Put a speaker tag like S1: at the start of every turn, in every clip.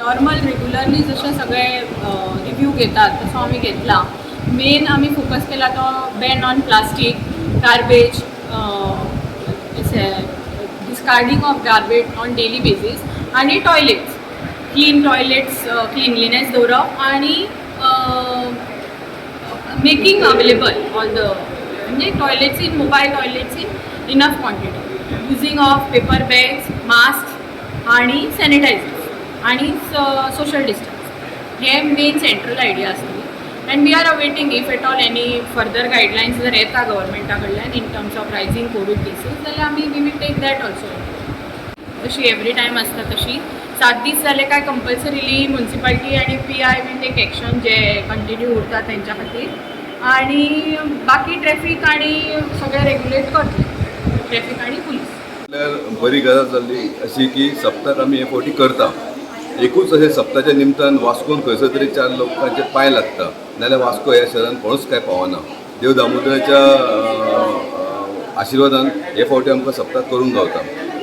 S1: Normal regularly जशे सगळे review घेतात तसो आमी घेतला. मेन आमी फोकस केला तो ban on plastic, garbage, discarding of garbage on daily basis आणि टॉयलेट्स, क्लीन टॉयलेट्स, क्लिनलीनेस दवरप आणि मेकिंग अवेलेबल ऑल the म्हणजे toilets in mobile toilets in enough quantity, using of paper bags, mask आणि sanitisers आणि social distance हे main central idea आसतली. And we are awaiting if at all any further guidelines जर येता गव्हर्मेंटा कडल्यान in terms of rising COVID cases जाल्यार आमी we will take that also. जशी एवरी टायम आसता तशी 7 दीस जाले काय कंपल्सरीली म्युन्सिपाल्टी आनी PI will take action J continue उरता तेंच्या खातीर आणि बाकी ट्रॅफीक आणि सगळें रेग्युलेट करतले, ट्रॅफीक आणि पुलीस.
S2: म्हटल्यार बरी गजाल जाल्ली अशी की सप्तक आमी हे फावटी करता. एकूच अशें सप्ताच्या निमतान वास्कोन खंयसर तरी चार लोकांचे पांय लागता, नाजाल्यार वास्को ह्या शहरान कोणूच काय पावना. देव दामोदराच्या आशिर्वादान हे फावटी आमकां सप्तक करूंक गावता.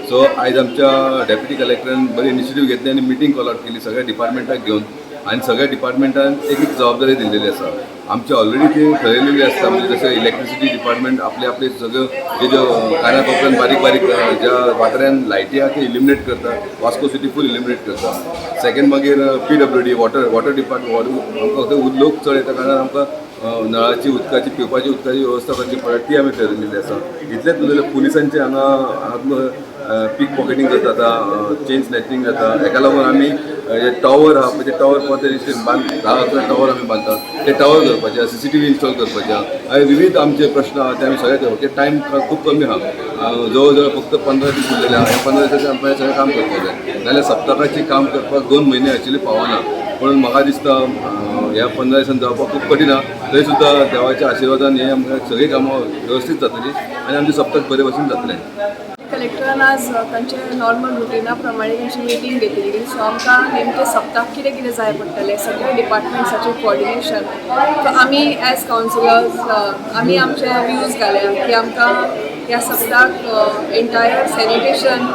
S2: सो आयज आमच्या डेप्युटी कलेक्टरान बरी इनिशिएटीव घेतली आनी मिटींग कॉल आउट केली सगळ्या डिपार्टमेंटाक घेवन आनी सगळ्या डिपार्टमेंटान एक एक जबाबदारी दिल्लेली आसा. आमची ऑलरेडी ती ठरयलेली आसता. म्हणजे जशें इलेक्ट्रिसिटी डिपार्टमेंट आपले आपले सगळ्यो जे ज्यो काना कोपऱ्यान बारीक बारीक ज्या वाठारान लायटी आहा ते इल्युमिनेट करता, वास्को सिटी फूल इल्युमिनेट करता. सेकंड मागीर पीडब्ल्यूडी, वॉटर डिपार्टमेंट. आमकां थंय लोक चड येता कारणान आमकां नळाची उदकाची, पिवपाची उदकाची वेवस्था करची पडटा, ती आमी ठरयलेली आसा. इतलेंच न्हू जाल्यार पुलिसांचे हांगा हांगा पीक पॉकेटींग जाता, चेन स्नॅचिंग जाता. हेका लागून आमी हे टॉवर आहा पळय, ते टॉवर पळय बांद, 10-11 टॉवर आमी बांदतात, ते टॉवर करपाचे, सीसीटीव्ही इन्स्टॉल करपाचे आनी विविध आमचे प्रश्न आहा ते आमी सगळे करपाचे. टायम खूब कमी आहा, जवळ जवळ फक्त 15 दीस उरलेले आहा. ह्या 15 दिसांचे आमकां हें सगळें काम करपाक जाय, नाजाल्यार सप्तकाची काम करपाक 2 म्हयने एक्चुली पावना. पूण म्हाका दिसता ह्या 15 दिसान जावपाक खूब कठीण आहा, तरी सुद्दां देवाच्या आशिर्वादान हे आमकां सगळीं कामां वेवस्थीत जातलीं आनी आमचें सप्तक बरे भशेन जातलें.
S3: कलेक्टरान आज तांचे नॉर्मल रुटिना प्रमाणे तांची मिटींग घेतली. सो आमकां नेमकें सप्ताक कितें कितें जाय पडटलें, सगळ्या डिपार्टमेंट्साचें कोऑर्डिनेशन. सो आमी एज कावन्सिलर्स आमी आमचे व्यूज घाल्या की आमकां ह्या सप्ताक एंटायर सॅनिटेशन,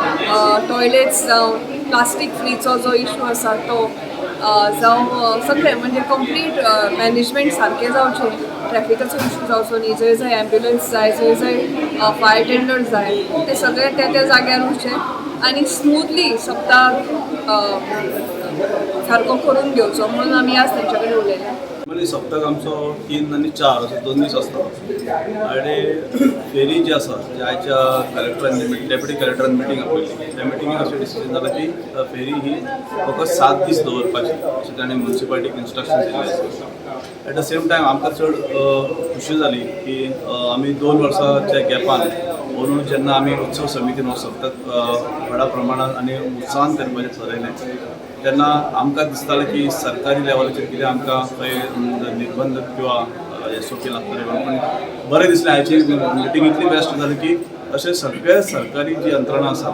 S3: टॉयलेट्स जावं, प्लास्टीक फ्रीचो जो इशू आसा तो जावं, सगळें म्हणजे कंप्लीट मॅनेजमेंट सारकें जावचें, ट्रॅफिकाचो इशू जावचो न्ही, जंय जंय ॲम्ब्युलन्स जाय, जंय जंय फायर टेंडर जाय, ते सगळे त्या त्या जाग्यार उरचे आनी स्मुथली सप्ताक सारको करून घेवचो म्हणून आमी आज तेंच्या कडेन उलयले.
S4: नॉर्मली सप्तक आमचो 3 आनी 4 असो 2 दीस आसता आनी फेरी जी आसा, जी आयच्या कलेक्टरान, डेप्युटी कलेक्टरान मिटींग आपयली, त्या मिटिंगेन अशें डिसिजन जालां की फेरी ही फकत 7 दीस दवरपाची अशें ताणें म्युन्सिपालिटीक इन्स्ट्रक्शन दिल्लें आसा. एट the same time आमकां चड खुशी जाली की आमी 2 वर्साच्या गॅपान अंदू जेन्ना आमी उत्सव समितीन हो सप्तक व्हडा प्रमाणात आनी उत्साहान करपाचें ठरयलें, तेन्ना आमकां दिसतालें की सरकारी लेवलाचेर कितें आमकां खंय निर्बंध किंवा एसओपी लागतले म्हणून. पण बरें दिसलें, आयची मिटींग इतली बेस्ट जाली की अशें सगळे सरकारी जी यंत्रणा आसा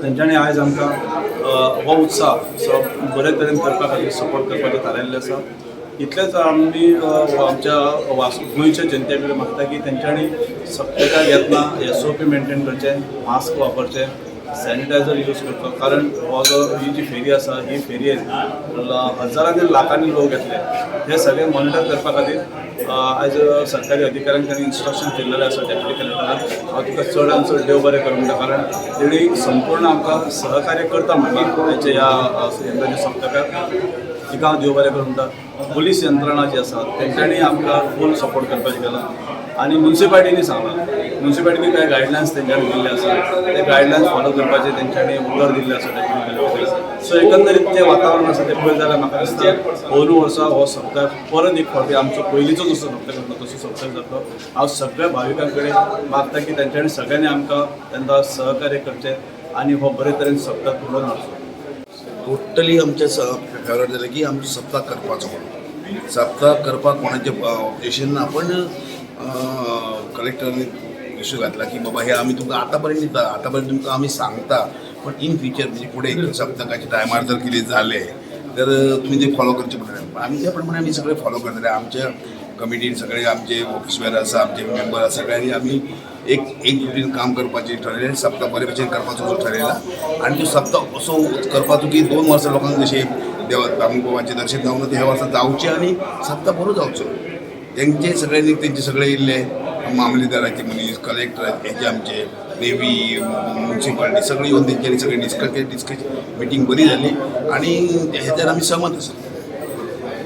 S4: तेंच्यांनी आयज आमकां हो उत्साह बरे तरेन करपा खातीर सपोर्ट करपाचें थारायल्लें आसा. इतलेंच आमी आमच्या गोंयच्या जनते कडेन मागता की तेंच्यांनी सप्तकाक येतना एसओपी मेंटेन करचें, मास्क वापरचें, सॅनिटायझर यूज करचो, कारण हो जो ही जी फेरी आसा, ही फेरयेन हजारांनी लाखांनी लोक येतले. हे सगळे मॉनिटर करपा खातीर आयज सरकारी अधिकाऱ्यांक तांणी इन्स्ट्रक्शन दिल्लेलें आसा. डेप्युटी कलेक्टरान हांव तुका चडान चड देव बरें करूं म्हणटा, कारण तेणी संपूर्ण आमकां सहकार्य करता म्हणलां आयच्या ह्या यंदाच्या सप्तकाक. तिका हांव देव बरें करूं म्हणटा. पुलीस यंत्रणा जी आसा तेंच्यांनी आमकां फूल सपोर्ट करपाचें केलां आनी म्युन्सिपालिटीनी सांगलां, म्युन्सिपालिटीनी कांय गायडलायन्स तेंच्यांनी दिल्ले आसा, ते गायडलायन्स फॉलो करपाचे तेंच्यांनी उतर दिल्लें आसा डेप्युटी कलेक्टराक. सो एकंदरीत जें वातावरण आसा तें पळयत जाल्यार म्हाका दिसता अंदू वर्सा हो सप्तक परत एक फावटी आमचो पयलींचो जसो सप्तक आसलो तसो सप्तक जातलो. हांव सगळ्या भाविकां कडेन मागता की तेंच्यांनी सगळ्यांनी आमकां तेंका सहकार्य करचें आनी हो बरे तरेन सप्तक घडोवन हाडचो.
S5: टोटली आमचें फेवरेट जालें की आमचो सप्ताह करपाचो म्हणून. सप्ताह करपाक कोणाचें ऑब्जेक्शन ना, पण कलेक्टरान इशू घातला की बाबा हे आमी तुमकां आतां पर्यंत दिता, आतां पर्यंत तुमकां आमी सांगता, पण इन फ्युचर म्हणजे फुडें सप्तकाच्या टायमार जर कितें जालें तर तुमी ते फॉलो करचे पडटले. पण आमी त्या प्रमाणे आमी सगळे फॉलो करतले. आमच्या कमिटीन सगळे आमचे ऑफिस वेर आसा, आमचे मेंबर आसा, सगळ्यांनी आमी एक एक जुटीन काम करपाचें ठरयलें. सप्ता बरे भशेन करपाचो असो ठरयला आनी तो सप्ता असो करपाचो की 2 वर्सां लोकांक जशें देवा दामबाबाचें दर्शन जावना, ते ह्या वर्सा जावचें आनी सप्ता बरो जावचो. तेंचे सगळ्यांनी, तेंचे सगळे येयल्ले, मामलेदाराचे मनीस, कलेक्टर, हेचे आमचे नेवी, म्युन्सिपाल्टी, सगळे येवन तेंच्यांनी सगळे डिस्कस केले. डिस्कस मिटींग बरी जाली आनी हेचेर आमी सहमत आसा.